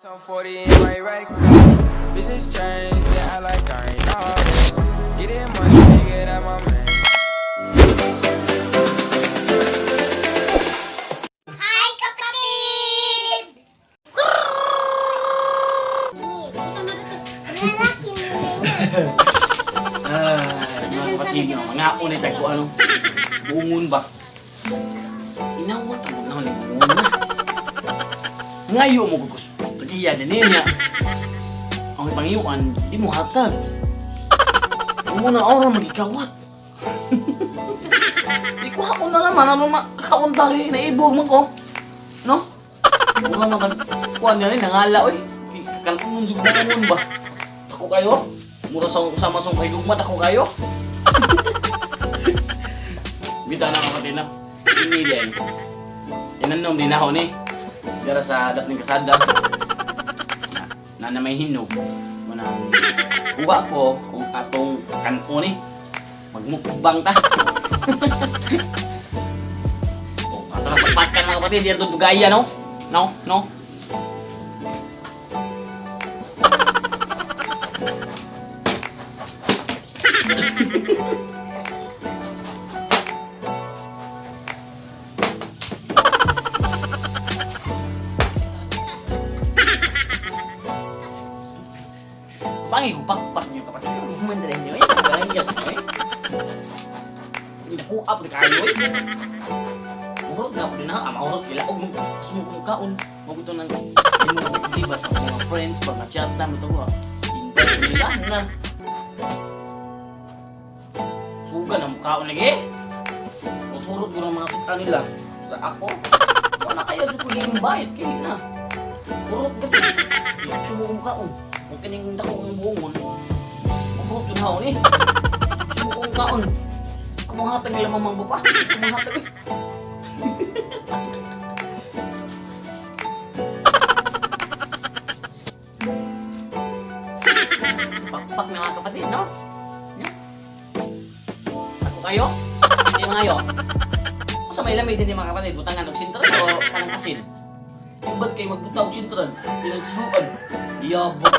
Some 40 in my right cup. Bitches change, yeah, I like I ain't all this. Getting money, nigga, that my man. Hi, kapatid! Lalaki nila. Ay, mga kapatid nyo, mga unay tag ko ano, buungon ba? Inawat ang mga ni buungon na. Ngayo mo gusto, tagiya din niya. Ang ipangiyuan, di mo hatag. Ang muna aura magikawat. Di ko ako na naman, ano makakaunta rin, naibog man ko. No? Mura man kuan niya rin, nangala oy. Kakalunon sa buungon ba? Ako kayo? Mura sa sama sa kay gugma ako kayo? Bita na kapatid na. Ini din. Inanom din ako ni. Dara sa dating kasada. Na, na may hinog. Munang uwa ko kung atong kanto ni. Magmukbang ta. Oh, ato na pagpakan mga kapatid. Yan itong dugaya, no? No? No? Pangi ko pakpak niyo kapatid. Human rin niyo eh. Gaya eh. Nakuap na kayo eh. Uhurot nga po din ha. Mahurot kila. Og gusto mo kong kaon. Mabuto nang imo di ba sa mga friends pag na-chat na mo to ko. Invite nila na. Suga na mukhaon lagi. Usurot ko ng mga suka nila. Sa ako. Wala kayo sa ko invite kay na. Urot ka dyan. Gusto mo kong kaon. Kung kining dako ang buongon. Urot yun haon eh. Gusto mo kong kaon. Kumuhatag nila mamang pa. Kumuhatag eh. Pakpak na mga kapatid, no? No? Ako kayo? Hindi mga yo. Sa may lamay din yung mga kapatid, butangan og sintral o kanang asin. Yung ba't kayo magbuta og sintral? Pinagsukan. Yabot.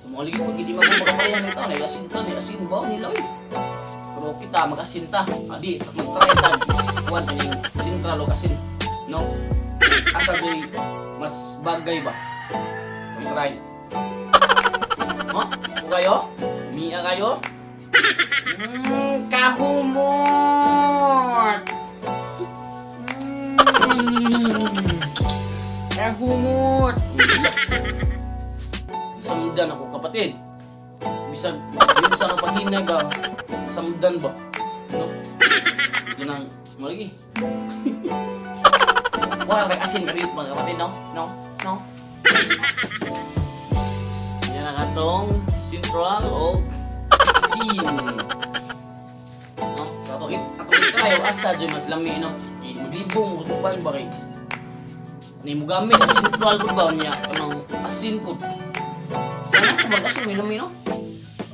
Sumali ko, hindi magpapakaparehan nito. Ay, asin to, ay asin ba? Nila, oy. Pero kita, mag-asin ta. Adi, mag-try ta. Kuwan, kaning sintral o asin. No? Asa do'y mas bagay ba? Try, try. Oh, ko kayo? Mia kayo? Kahumot! Kahumot! Samdan ako kapatid. Bisag, minsan ang paghinag ba? Samdan ba? No? Ito nang, malagi. Wala kay asin kariyot mga kapatid, no? No? No? Yan ang atong Central o asin. No? So, ato itry o asa dyan mas lami, no? Ibong mo tupan ba kay? Ni mo gamit ang Central ko ba niya kanang asin ko. Ano ko mag asin may lami, no?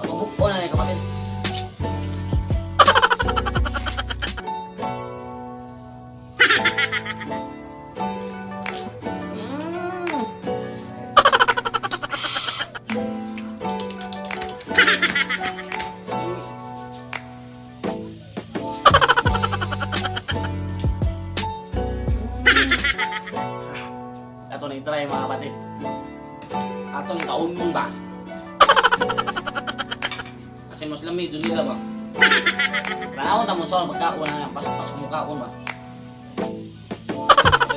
Ato bukon na ni kapatid. Ato na i-try mga kapatid. Ato na kaunong ba? Kasi mas lami doon nila ba? Tanaw ta mo sa pagkaon na pasok-pasok mo kaon ba?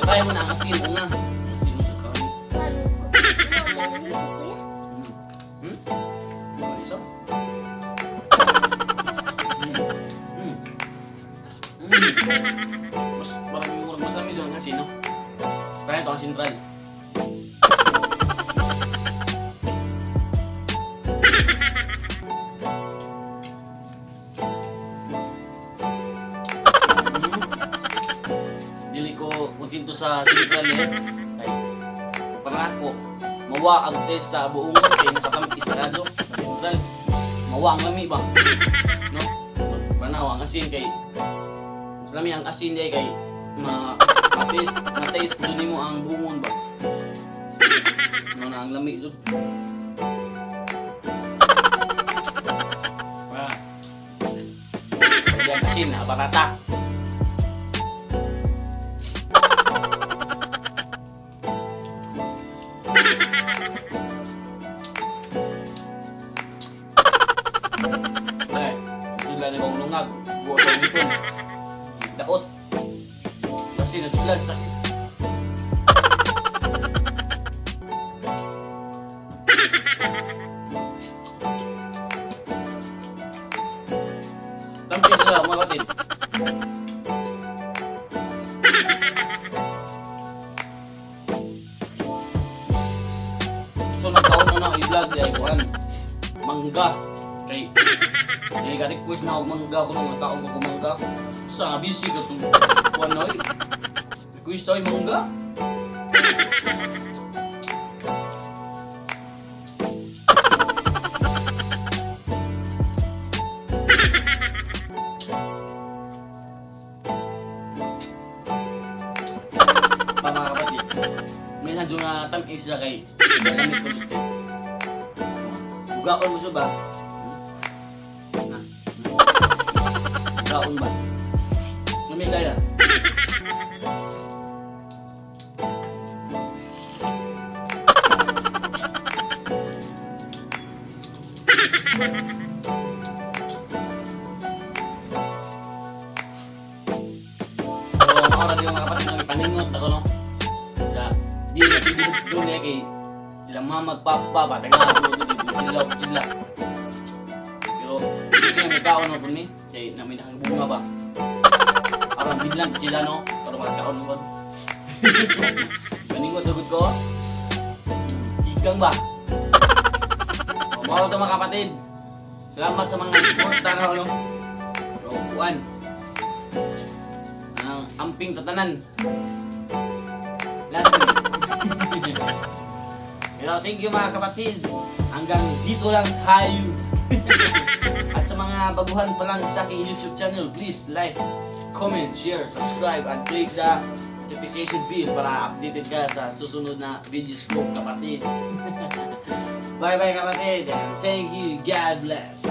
Try mo na ang asin una. Asin mo sa kaon. Hmm? Maliso? Hmm. Mas parang murag mas lami doon ang asin, no? Try ito ang sintral. Dili ko kontento sa sintral eh. Kay parang ako, mawa ang test sa buong kay nasa tamis sarado sa sentral. Mawa ang lami ba? No? Panaw ang asin kay mas lami ang asin day kay ma Na-taste jud nimo ang bungon ba. Ano na ang lami jud. Ah. Lagyan asin, ah, batata. Eh, sila ni Bong Lungag. Buo sa ngipon. Daot. Kasi nasudlan sakit. Tampi sila, mga kapatid. So nagkaon na na i-vlog dahil kuhan. Mangga. Kay kay ga-request na og mangga ko mga taong ko mangga. Sabi si ka to. Kuan oy. Request ay mangga. Pa, mga kapatid. May hadyo nga tam-is siya kay gamit ko dito. Bugaon mo siya ba? Hmm? Ha? Bugaon ba? Lami gaya. So, mga kapatid, mga kapatid, nang ipaningot ako, no? Ya, di na pwede doon eh, kay sila mama magpapa ba, taga ako sila, sila. Pero, sige na may kaon no, ni, kay namin ang bunga ba. Aron bidlan sila, no? Para makakaon mo. Paningot agad ko. Igang ba? O, mao to, mga kapatid. Salamat sa mga suporta na, no? Pero, kuan. Ang amping tatanan. Last. Pero thank you, mga kapatid. Hanggang dito lang tayo. At sa mga baguhan pa lang sa aking YouTube channel, please like, comment, share, subscribe, and click the notification bell para updated ka sa susunod na videos ko, kapatid. Bye bye, kapatid, and thank you. God bless.